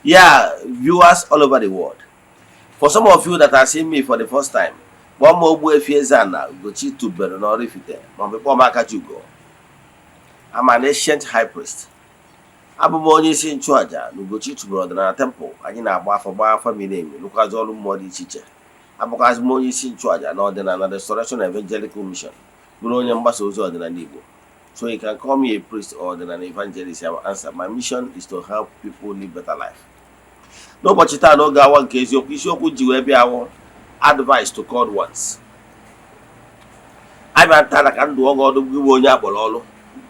Yeah, viewers all over the world. For some of you that are seeing me for the first time, kpọọ m Ogbuefi Eze-Ana Ugochi tubelu n'Oraifite maọbụ kpọọ m Akajiugo. I'm an ancient high priest. Abụ m onye isi nchụaja na Ugochi tubelu ọdịnala temple. Anyị na-agba afọ, gbaa afọ miri emi, rụkwazị ọrụ mmụọ dị iche iche. Abụkwazị m onye isi nchụaja na ọdịnala Restoration Evangelical Mission, bụrụ onye mgbasa ozi ọdịnala Igbo. So you can call me a priest or an evangelist. I will answer. My mission is to help people live better life. N'ụbọchị taa, n'oge awa nke eziokwu, isiokwu ji wee bịa awụ advice to called ones. Abịa taa ka ndụ ọgụ ọdụ gị bụ onye akpọrọ ọrụ,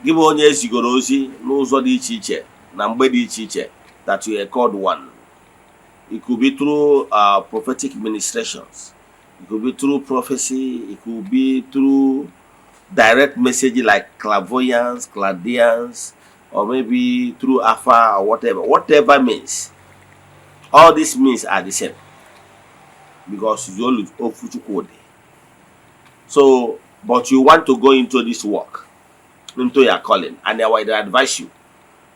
gị bụ onye ezigoro ozi n'ụzọ dị iche iche na mgbe dị iche iche, that you are called one. It could be through prophetic ministrations, it could be through prophecy, it could be through direct message like clairvoyance, clairaudience, or maybe through afa or whatever. Whatever means. All these means are the same because you only ofu. So, but you want to go into this work, into your calling, and I would advise you,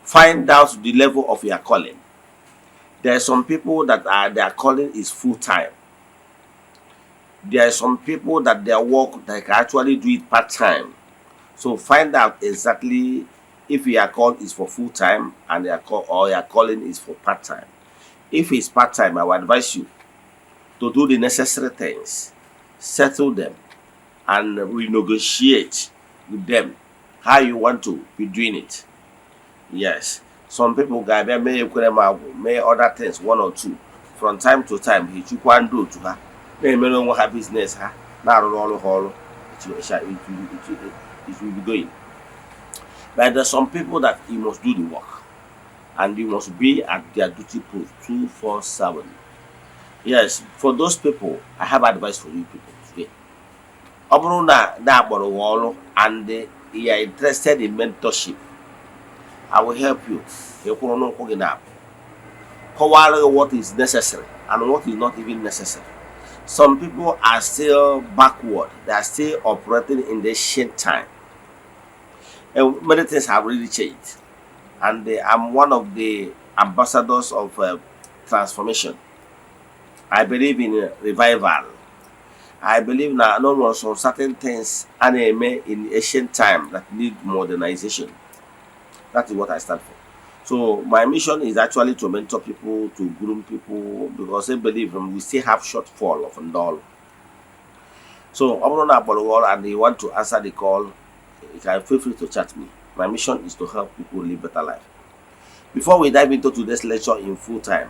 find out the level of your calling. There are some people that are their calling is full time. There are some people that their work, they can actually do it part time. So find out exactly if your call is for full time and your call or your calling is for part time. If it's part time, I would advise you to do the necessary things, settle them, and renegotiate with them how you want to be doing it. Yes, some people ga-abịa mee ekwere m agwụ, mee other things, one or two, from time to time. Ha echukwa ndị otu ha na-emere onwe ha business, ha na-arụrụ ọrụ ha ọrụ. It will be going. But there's some people that you must do the work and you must be at their duty post 24/7. Yes, for those people, I have advice for you people today. Ọ bụrụ na na-akpọrọ gị ọrụ and you are interested in mentorship, I will help you ka ị kwụrụ n'ụkwụ gị na-abụ, kọwara gị what is necessary and what is not even necessary. Some people are still backward. They are still operating in the ancient time, and many things have really changed, and I'm one of the ambassadors of transformation. I believe in revival. I believe na no more some certain things a na-eme in ancient time that need modernization. That is what I stand for. So my mission is actually to mentor people, to groom people, because I believe we still have shortfall of ndị ọrụ. So ọ bụrụ na akpọrọ gị ọrụ and you want to answer the call, you can feel free to chat me. My mission is to help people live better life. Before we dive into today's lecture in full time,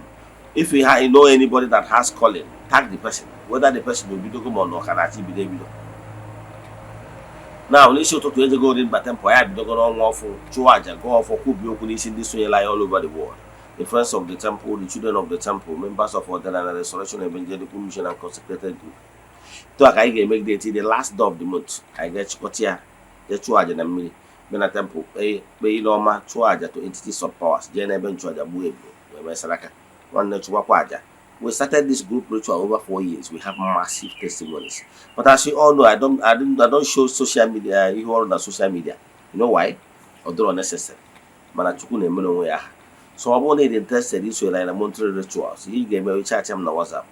if you know anybody that has calling, tag the person, whether the person will bidogo ma ọ na ọ ka na-achọ ibido ebido. Now, n'isi ụtụtụ ejego Orimba Temple ya bidogo n'ọnwa ọfụ, chụọ aja, gụọ ọfọ, kwubie okwu n'isi ndị sonyela ya all over the world, the friends of the temple, the children of the temple, members of Ọdịnala Restoration Evangelical Mission and consecrated group. Tụ a ka anyị ga-emegide till the last day of the month. Anyị ga-echịkọta ya, jee chụọ aja na mmiri, bịa na temple, kpee kpee ile ọma, chụọ aja to entities of powers, jee n'ebe nchụaja, gbuo ebu, wee mesara aka nwanne, chụkwakwa aja. We started this group ritual over 4 years. We have massive testimonies, but as you all know, I don't show social media ihe ọrụ na social media. You know why? Ọ dịrọ necessary, mana Chukwu na-emere onwe ya aha. So ọ bụrụ na ị dị interested isonyere anyị na monthly rituals, ihe ị ga-eme, chat m na WhatsApp.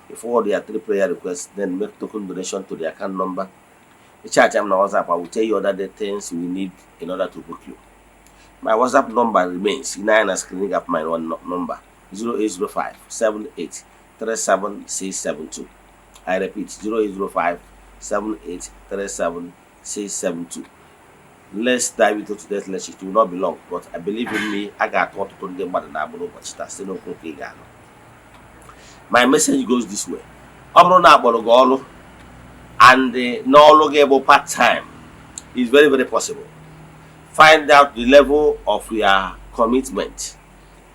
You forward your three prayer requests, then make token donation to the account number. Chat m na WhatsApp. I will tell you other the things we need in order to book you. My WhatsApp number remains in na screen gap. My one number, 0805 78 37672. I repeat, 0805 78 37672. Let's dive into today's lecture. It will not be long, but I believe in me, a ga-atụ ọtụtụ ndị mmadụ na-agbụ n'ụbọchị taa site n'okwu nke ị ga-anụ. My message goes this way. Ọ bụrụ na akpọrọ gị ọrụ and n'ọrụ gị bụ part time, is very very possible. Find out the level of your commitment,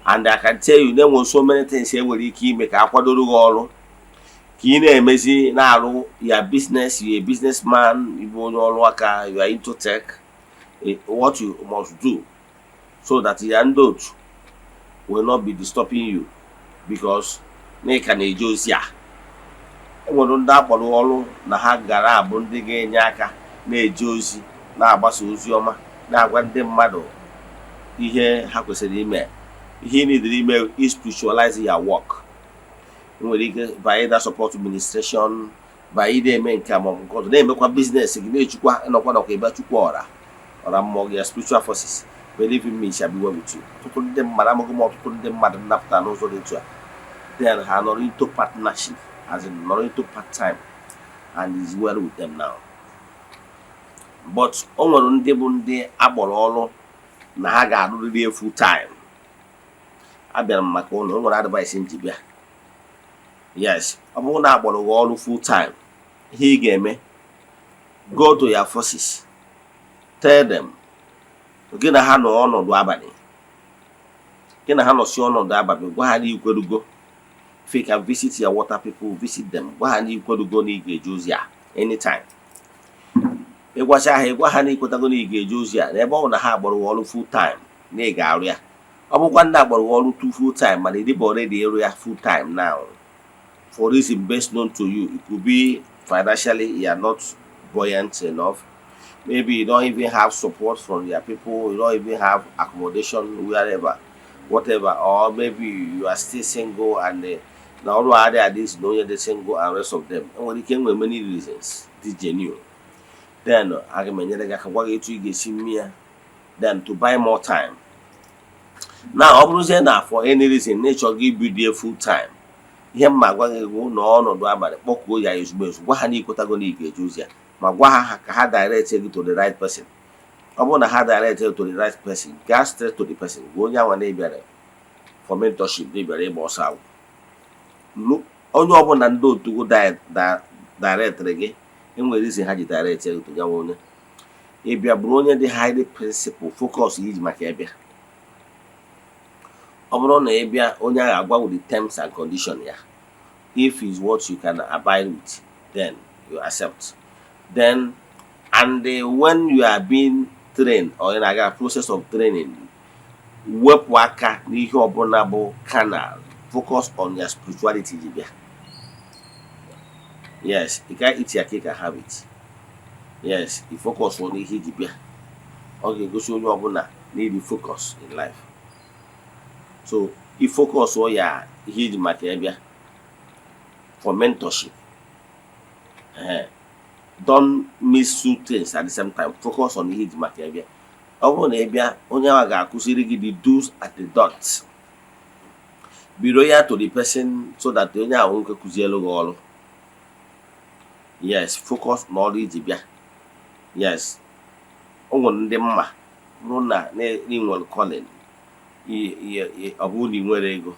and I can tell you na enwere so many things e nwere ike ime ka akwadoro gị ọrụ ka ị na-emezi na-arụ ya business. You a businessman, ịbụ onye ọrụ aka, you are into tech. What you must do so that ya ndị otu will not be disturbing you, because na ị ka na-eje ozi a, enwere ndị akpọrọ ọrụ na ha gara abụ ndị ga-enye aka na-eje ozi, na-agbasa ozi ọma, na-agwa ndị mmadụ ihe ha kwesịrị ime. Ihe ị need ime is spiritualize your work. Ị nwere ike by either support administration, by ị na-eme nke a maọbụ nke ọzọ, na-emekwa business gị, na-echukwa ịnọkwa nọkwa ịbịa chukwa ọra ọra mmụọ gị ya, spiritual forces. Believe in me, it shall be well with you. Ọtụtụ ndị mmadụ amaghị m, ọtụtụ ndị mmadụ nnapụta n'ụzọ dị etu a, then ha nọrọ into partnership, as in nọrọ into part time, and is well with them now. But o nwere ndị bụ ndị agbọrọ ọrụ na ha ga-arụrịrị full time. Abịara m maka ụlọ, o nwere advice m ji bịa. Yes, ọ bụrụ na agbọrọ gị ọrụ full time, ihe ị ga-eme, go to your forces, tell them gị na ha nọ ọnọdụ abalị, gị na ha nọsi ọnọdụ abalị, gwa ha na ikwerugo. If you can visit your water people, visit them, gwa ha na ikwerugo na ị ga-eje ozi a anytime. Ịgwacha ha, ịgwa ha na ikwetago na ị ga-eje ozi a, n'ebe ọ bụ na ha agbọrọ gị ọrụ full time na ị ga-arụ ya. Ọ bụkwa ndị agbọrọ gị ọrụ tu full time, mana ị dịba already ịrụ ya full time now, for reason best known to you. It could be financially you are not buoyant enough. Maybe you don't even have support from your people, you don't even have accommodation wherever, whatever, or maybe you are still single and na ọrụ adịghị adị na onye dị single and rest of them. Enwere ike enwere many reasons dị genuine. Then aga m enyere gị aka, gwa gị etu ị ga-esi mme ya, then to buy more time. Na ọ bụrụzie na for any reason na ịchọghị ibido full time, ihe m ma agwa gị bụ na ọnọdụ abalị, kpọkuo ya ezugbo ezu, gwa ha na ikwetago na ị ga-eje ozi ya, ma gwa ha ka ha direct gị to the right person. Ọ bụrụ na ha direct gị to the right person, gaa straight to the person, gwa onye anwa na ịbịara for mentorship, na ịbịara ịgba ọsọ agwụ. Onye ọbụla ndị otu gị directịrị gị, enwere reason ha ji direct gị to ya. Nwe onye ịbịa bụrụ onye dị highly principle, focus iji maka ịbịa. Ọ bụrụ na ị bịa, onye ahụ agwa with the terms and condition ya. If is what you can abide with, then you accept. Then and when you are being trained or ị na-aga process of training, wepụ aka n'ihe ọbụla bụ carnal. Focus on your spirituality ji bịa. Yes, you can eat your cake and have it. Yes, you focus on ihe iji bịa, ọ ga-egosi onye ọbụla need focus in life. So i focus ya ihe iji maka ya bịa for mentorship, don't miss two things at the same time. Focus on ihe iji maka ya bịa. Ọ bụrụ na ị bịa, onye ahụ ga-akụziri gị the do's and the don'ts. Be loyal to the person so that onye ahụ nwoke kụzielu gị ọrụ. Yes, focus n'ọrụ iji bịa. Yes, o nwere ndị mma bụrụ na ị nwere calling, ọ bụrụ na ị nwere ego,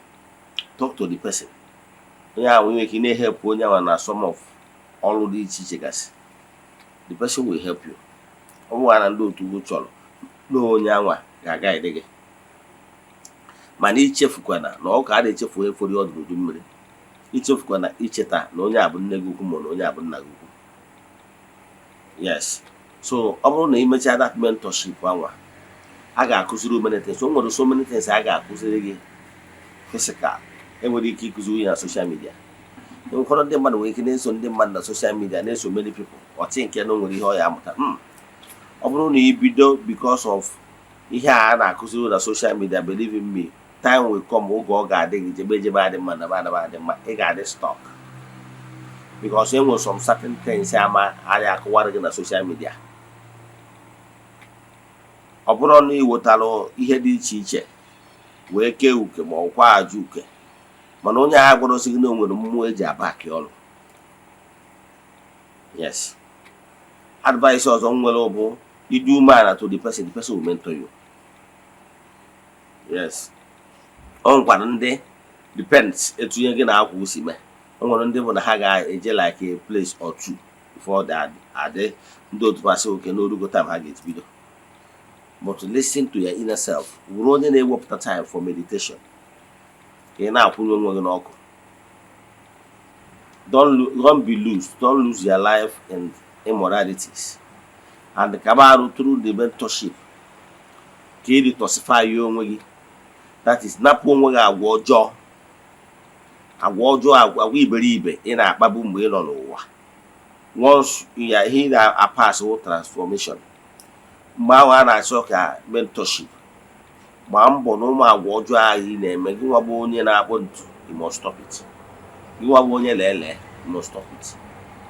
talk to the person. Onye ahụ nwere ike na-ehepụ onye ahụ na some of ọrụ dị iche iche gasị. The person will help you. Ọ bụrụ na ndị otu gị chọrọ na onye anwa ga-agaide gị, mana ichefukwana na ọ ka a na-echefu efori ọdụ n'udu mmiri. Ichefukwana icheta na onye a bụ nne gị ukwu ma na onye a bụ nna gị ukwu. Yes, so ọ bụrụ na imechaa that mentorship anwa, a ga-akụziri many things. O nwere so many things a ga-akụziri gị physical enwere ike ịkụziri ya na social media. Ụfọdụ ndị mmadụ nwere ike na-eso ndị mmadụ na social media, na-eso many people, ọtị nke na o nwere ihe ọ ya amụta. Ọ bụrụ na ibido because of ihe a na-akụziri na social media, believe in me, time will come oge ọ ga-adị gị jebe jebe adị mma na adaba adị mma, ị ga-adị stuck, because e nwere some certain things ama a akụwara gị na social media. Ọ bụrụ na ị wetara ihe dị iche iche wee kee uke ma ọ kwa aja uke, mana onye agha gwarosi gị na o nwere mmụọ eji abaki ọrụ. Yes, advice ọzọ m nwere bụ ịdị umeala to the person. The person will mentor you. Yes, ọ nwekwara ndị, depends etu ihe gị na akwa si mee. O nwere ndị bụ na ha ga-eje like a place or two before they adị ndị otu pasị oke n'orugo time ha ga-eji bido. But listen to your inner self. Wụrụ onye na-ewepụta time for meditation, ka ị na-akwụnye onwe gị n'ọkụ. Don't be loose. Don't lose your life in immoralities, and kaba arụ through the mentorship ka ị detoxify ya onwe gị, that is, napụ onwe gị agwa ọjọọ, agwa ọjọọ, agwa iberibe ị na-akpabu mgbe ị nọ n'ụwa. Once ya ihe ị na-apass wụ transformation, mgbe ahụ a na-achọ ka mentorship. Gbaa mbọ na ụmụ agwa ọjọọ ahụ ị na-eme. Gị nwa bụ onye na-akpọ ntu, you must stop it. Gị nwa bụ onye lele, you must stop it.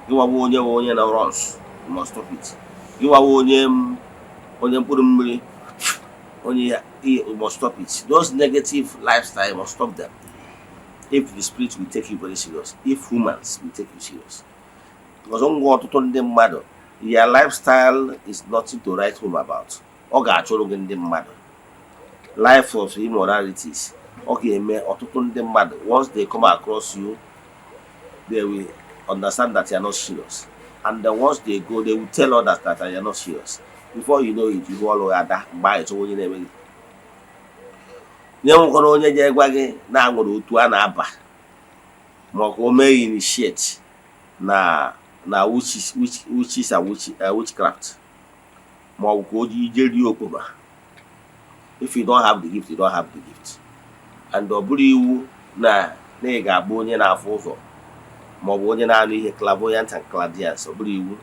Gị nwa bụ onye na runs, you must stop it. Gị nwa bụ onye mkpụrụ mmiri, onye ya, you must stop it. Those negative lifestyle, you must stop them if the spirit will take you very serious, if humans will take you serious, because ngwa ọtụtụ ndị mmadụ, your lifestyle is nothing to write home about. Ọ ga-achụrụ gị ndị mmadụ. Life of immoralities, ọ ga-eme ọtụtụ ndị mmadụ, once they come across you, they will understand that you are not serious, and then once they go, they will tell others that you are not serious. Before you know it, ihu ọrụ ya ada. Mgbe ahụ, chọwa onye na-eme gị nye nwekwara onye ji gwa gị na nwere otu a na-aba, ma ọ ka o mee initiate na witches and witchcraft, ma ọ bụ ka o ji ije rie okpoma. If you don't have the gift, you don't have the gift. And ọ bụrụ iwu na ị ga-abụ onye na-afụ ụzọ ma ọ bụ onye na-anụ ihe, clairvoyant and clairvoyance, ọ bụrụ iwu.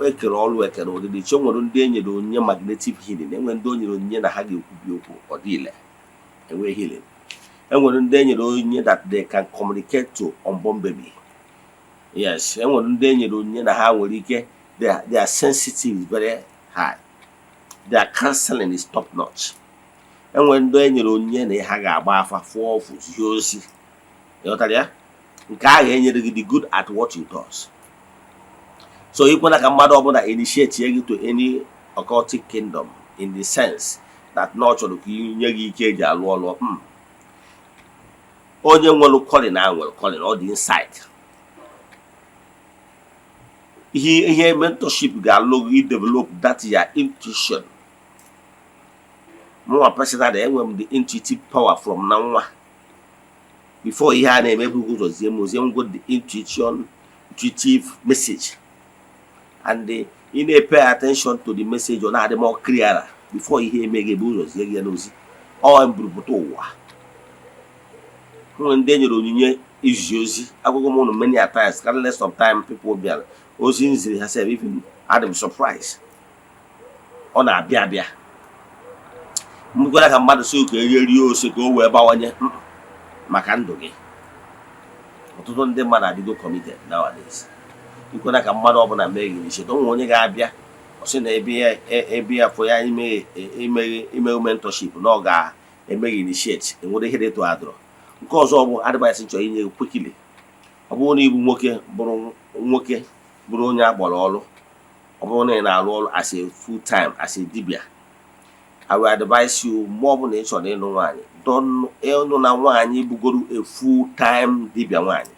Ekere ọrụ, ekere ụdịdị chi. O nwere ndị e nyere onyinye magnetic healing, enwere ndị o nyere onyinye na ha ga-ekwubi okwu, ọ dị ile enwe healing. Enwere ndị e nyere onyinye that they can communicate to unborn baby. Yes, enwere ndị e nyere onyinye na ha nwere ike, their sensitive is very high, their counseling is top notch. Enwere ndị e nyere onyinye na ha ga-agba afa, fụọ ọfụ, zie ozi. Ịghọtara ya? Nke ahụ enyere gị, the good at what you does. So ikwena ka mmadụ ọbụla initiate gị to any occultic kingdom in the sense that na ọ chọrọ ka inye gị ike eji alụ ọlụ. Onye nwere calling na nwere calling, ọ dị inside. Ihe mentorship ga-alụ gị, develop that your intuition. Mụnwa personally, enwere m the intuitive power from na nwa. Before ihe a na-eme, ebughị ụzọ zie m ozie ngwo the intuition, intuitive message, and ị na-pay attention to the message, ọ na-adị more clearer. Before ihe eme gị, ebu ụzọ zie gị ya n'ozi. Ọ mburupụta ụwa nwere ndị e nyere onyinye izi ozi. Agwụgwọ m ụnụ many a times, countless of time, people bịara ozi nziri ha sef, even adị m surprise. Ọ na-abịa abịa mgbekwara ka mmadụ si ka erie rie ose ka o wee bawanye maka ndụ gị. Ọtụtụ ndị mmadụ adịgo committed nowadays. Ikwena ka mmadụ ọbụla mee gị initiate. O nwere onye ga-abịa, ọ sị na ebe ya fọ ya ime ime mentorship, na ọ ga-eme gị initiate. Enwere ihe dị etu adọrọ. Nke ọzọ bụ advice m chọrọ inye gị quickly: ọ bụrụ na ịbụ nwoke, bụrụ nwoke, bụrụ onye akpọrọ ọrụ, ọ bụrụ na ị na-arụ ọrụ as a full time, as a dibia, I will advise you, mgbe ọbụla ị chọrọ ịnụ nwaanyị, don't ịnụ na nwaanyị bugoro a full time dibia nwaanyị,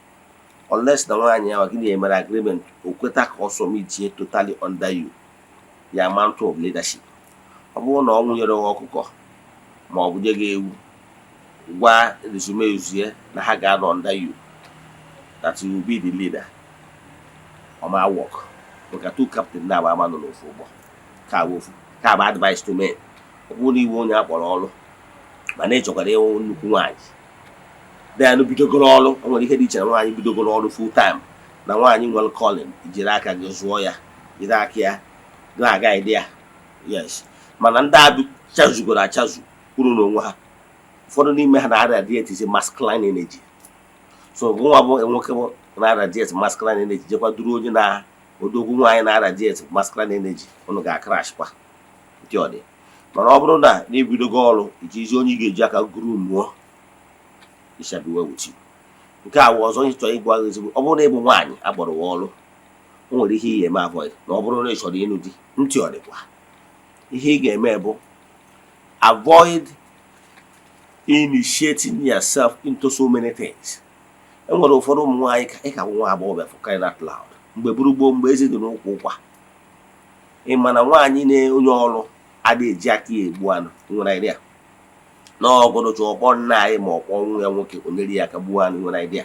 unless na nwaanyị ahụ gị na-emere agreement, o kweta ka ọ submit totally under you, ya mantle of leadership. Ọ bụrụ na ọ nwụnyere gị ọkụkọ ma ọ bụ nye gị ewu, gwa resume zie na ha ga-anọ under you, that you will be the leader, ọ ma work, maka two captain na-agba ama nọ n'ofu ụgbọ. Ka bụ ofu ka bụ advice to men. Ọ bụrụ na iwe onye akpọrọ ọrụ, mana ị chọkwara ịhụ nnukwu nwaanyị, then bidogoro ọrụ, o nwere ihe dị iche na nwaanyị bidogoro ọrụ full time na nwaanyị nwere calling. Jiri aka gị zụọ ya, jiri aka ya na-aga ide ya. Yes, mana ndị a chazugoro achazu kwuru n'onwe ha, ụfọdụ n'ime ha na-radiate masculine energy. So nwa bụ nwoke bụ na-radiate masculine energy, jekwa duru onye na odogwu nwaanyị na-radiate masculine energy, unu ga-crash kwa nke ọ dị. Mana ọ bụrụ na na-ebidogo ọrụ, ijizi onye ị ga-eji aka guru mụọ, it shall be well with you. Nke a wụ ọzọ ihe chọrọ ịgwa gị ezigbo. Ọ bụrụ na ị bụ nwaanyị akpọrọ gị ọrụ, o nwere ihe ị ga-eme avoid. Na ọ bụrụ na ị chọrọ ịnụ di, ntị ọ dịkwa, ihe ị ga-eme bụ avoid initiating yourself into so many things. E nwere ụfọdụ ụmụ nwaanyị ka ị ka bụ nwa agbọghọbịa, for crying out loud. Mgbe buru gboo, mgbe eze dị n'ụkwụ ụkwa, ị ma na nwaanyị na onye ọrụ adịghị eji aka ya egbu anụ. Ị nwere idea na ọgọdọcha ọkpọ nna anyị ma ọkpọ nwa ya nwoke, o nyere ya aka gbuo anụ? Nwere idea?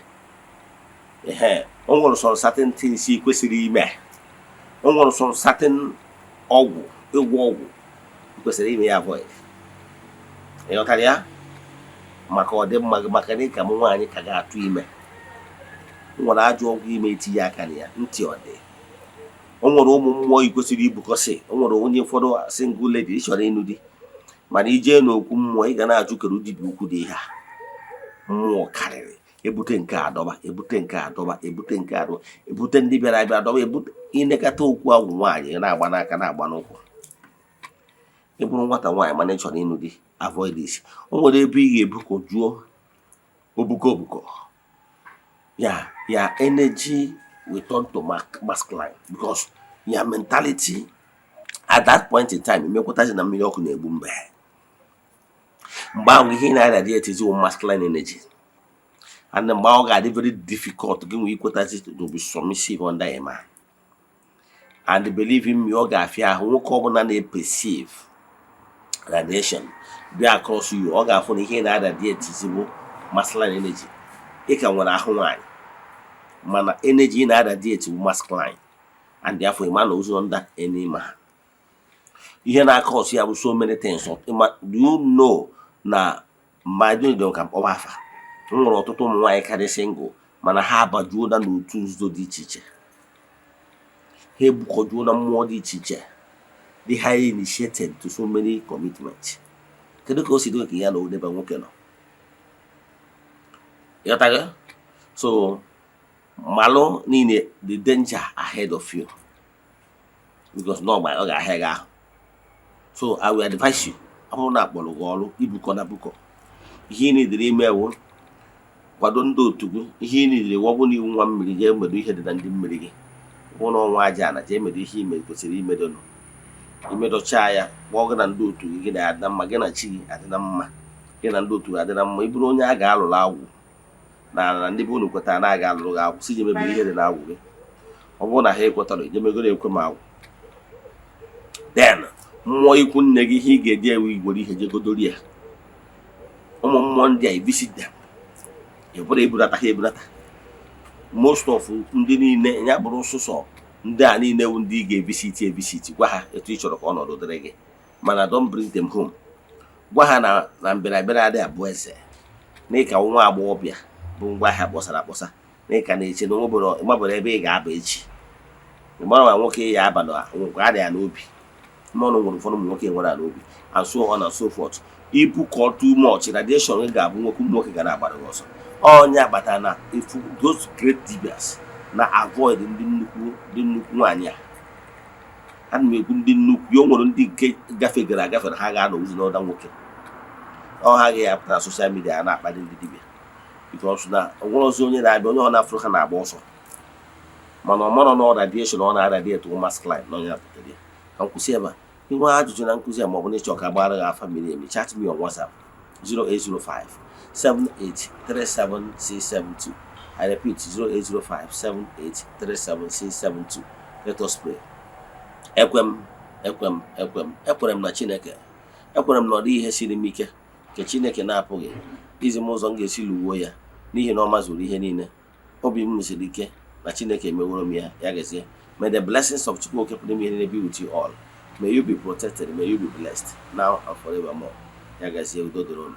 Ehe, o nwere some certain things ị kwesịrị ime. O nwere some certain ọgwụ, ịgwọ ọgwụ ị kwesịrị ime ya avoid. Ị ghọtara ya? Maka ọdịmma gị, maka na ịka m nwaanyị ka ga-atụ ime, o nwere ajọ ọgwụ ime etinye aka na ya. Ntị ọ dị, o nwere ụmụ mmụọ ị kwesịrị ibukọsị. O nwere onye ụfọdụ single lady ị chọrọ ịnụ di. Mana ijee n'okwu mmụọ, ị ga na-ajụ, kedu dibịa ukwu dị ihe a? Mmụọ karịrị. Ebute nke adọba, ebute nke adọba, ebute nke adọba, ebute ndị bịara abịa adọba, ebute inekata okwu agwụ nwaanyị na-agba n'aka, na-agba n'ụkwụ. Ị bụrụ nwata nwaanyị mana ị chọrọ ịnụ di, avoid this. O nwere ebe ị ga-ebukọ juo obuko obuko ya, ya energy will turn to masculine because your mentality at that point in time emekwetazi na mmiri ọkụ na-egbu mbe. Mgbe ahụ, ihe ị na-radiate is masculine energy, and mgbe ahụ ọ ga-adị very difficult gị nwee ikwetazi to be submissive under a man. And believe in me, ọ ga-afịa ahụ. Nwoke ọbụla na-perceive radiation bịa across you, ọ ga-afụ na ihe ị na-radiate bụ masculine energy. Ị ka nwere ahụ nwaanyị, mana energy ị na-radiate bụ masculine, and therefore ị ma na ozu under any man. Ihe na-akọs ya bụ so many things. Do you know na mmadụ ka mkpọwa afa m nwere ọtụtụ ụmụ nwaanyị karị single, mana ha abajuola n'otu nzuzo dị iche iche, ha ebukọjuola mmụọ dị iche iche, dị highly initiated to so many commitments? Kedu ka o si dị ka ya na odebe nwoke nọ? Ịghọtago? So malụ niile the danger ahead of you, because na ọgba ọ ga-ahịa gị ahụ. So I will advise you, ọ bụrụ na akpọrọ gị ọrụ ibukọ na bukọ, ihe ị nidiri ime wụ kwado ndị otu gị. Ihe ị nidiri, ọ bụ na iwu nwa mmiri, jee medo ihe dị na ndị mmiri gị. Bụ na ọnwa aja ana, jee medo ihe ime kwesịrị imedonụ. Imedochaa ya, kpọọ gị na ndị otu gị, gị na-adị na mma, gị na chi gị adị na mma, gị na ndị otu gị adị na mma. Ị bụrụ onye a ga-alụrụ agwụ na ndị be unu kwetara na a ga-alụrụ gị agwụ, si je mebiri ihe dị n'agwụ gị. Ọ bụrụ na ha ekwetara, ijemegoro ekwe m agwụ. Then mmụọ ikwu nne gị, ihe ị ga-eji ewe igwere ihe jegodori ya. Ụmụ mmụọ ndị a, visit them. Ị bụrụ ebunata ha ebunata. Most of ndị niile ya bụrụ sụsọ ndị a niile bụ ndị ị ga-evisit evisit, gwa ha etu ị chọrọ ka ọnọdụ dịrị gị, mana don't bring them home. Gwa ha na mbịarabịara adịghị abụ eze, na ịka nwa agbọghọbịa bụ ngwa ahịa kpọsara akpọsa, na ịka na-eche na ịmabụrụ ebe ị ga-aba echi. Ịmara ma nwoke ya aba na nwekwa adị ya n'obi mmanụ. Nwere ụfọdụ ụmụ nwoke nwere n'obi, and so on and so forth. Ibukọ too much radiation gị ga-abụ nwoke, ụmụ nwoke ga na-agbara gị ọsọ. Onye akpata na ifu those great dibias na avoid ndị nnukwu nwaanyị a. Ana m ekwu ndị nnukwu ya. O nwere ndị nke gafegara agafe na ha ga-anọ ozi n'ọda nwoke ọ ha gaghị apụta na social media a na-akparị ndị dibịa, because na onwere ọzọ onye na-abịa, onye ọ na-afụrụ ha na-agba ọsọ, mana ọ marọ na ọ radiation ọ na-aradiate masculine na onye apụtara ya. Ka m kwụsị ebe a. Inwe ajụjụ na nkụzi a, maọbụ na ịchọ ka agbara gị afa miri emi, chat me on WhatsApp 0805 7837672. I repeat, 0805 7837672. Let us pray. Ekwe m, ekwe m, ekwe m, ekwere m na Chineke. Ekwere m na ọ dịghị ihe siri m ike nke Chineke na-apụghị izi m ụzọ m ga-esi lụwuo ya, n'ihi na ọ mazuru ihe niile. Obi m siri ike na Chineke emeworo m ya. Ya gazie. May the blessings of Chukwu Oke pụrụ ime ihe niile be with you all. May you be protected, may you be blessed now and forevermore. Ya gazie, udo dịrị unu.